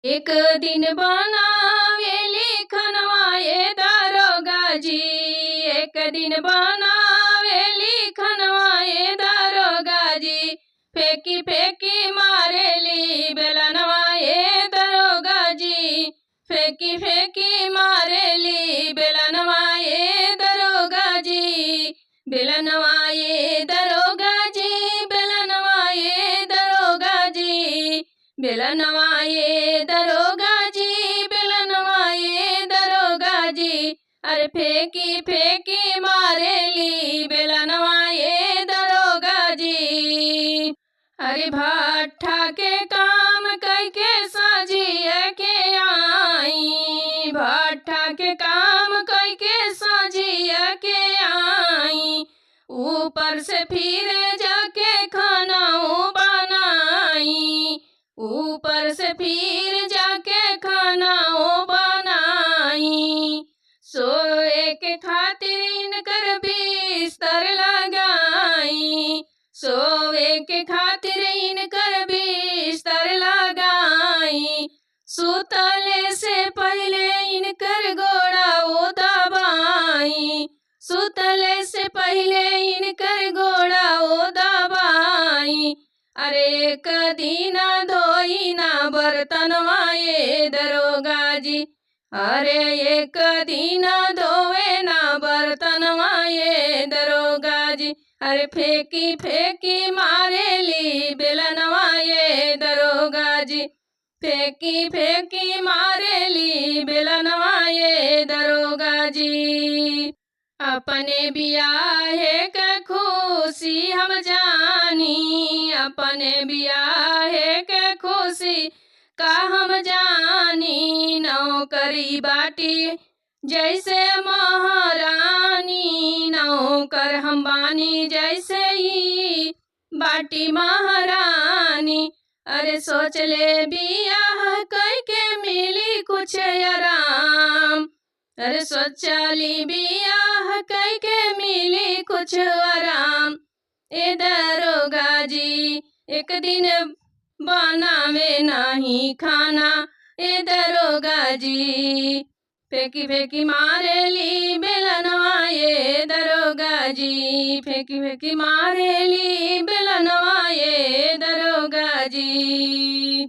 एक दिन बनावेली खनवाए दारोगा जी, एक दिन बनावेली खनवाए दारोगा जी, फेंकी फेंकी मारेली बेलनवाए दरोगा जी, फेंकी फेंकी मारेली बेलनवाए दरोगा जी, बेलनवाए दरोगा जी, बेलनवाए दरोगा जी, बेलनवाए दरोगा जी, बेलनवाए दरोगा जी, अरे फेंकी फेंकी मारेली बेलनवाए दरोगा जी। अरे भट्ठा के काम करके साझिया के आई, भट्ठा के काम करके साझिया के आई, ऊपर से फिर जाके खाना बनाई, ऊपर से फिर जाके खाना बनाई, सोए के खातिर इनकर बिस्तर लगाई, सोए के खातिर इनकर बिस्तर लगाई, सुतले से पहले इनकर गोड़ा ओ दबाई, सुतले से पहले इनकर गोड़ा ओ दबाई, अरे एक दीना धोइना बर्तनवाए दरोगा जी, अरे एक दीना धोवे ना बर्तनवाए दरोगा जी, अरे फेंकी फेंकी मारेली बेलनवाए दरोगा जी, फेंकी फेंकी मारेली बेलनवाए दरोगा जी। अपने बियाहे के खुशी हम जानी, अपने बियाहे के खुशी का हम जानी, नौकरी बाटी जैसे महारानी, नौकर हम बानी जैसे ही बाटी महारानी, अरे सोच ले बियाह कह के मिली कुछ आराम, अरे सोचली बियाह कह के मिली कुछ आराम, ए दरोगा जी एक दिन बनावे नहीं खाना, ए दरोगा जी फेंकी फेंकी मारेली बेलनवाए दरोगा जी, फेंकी फेंकी मारेली बेलनवाए दरोगा जी।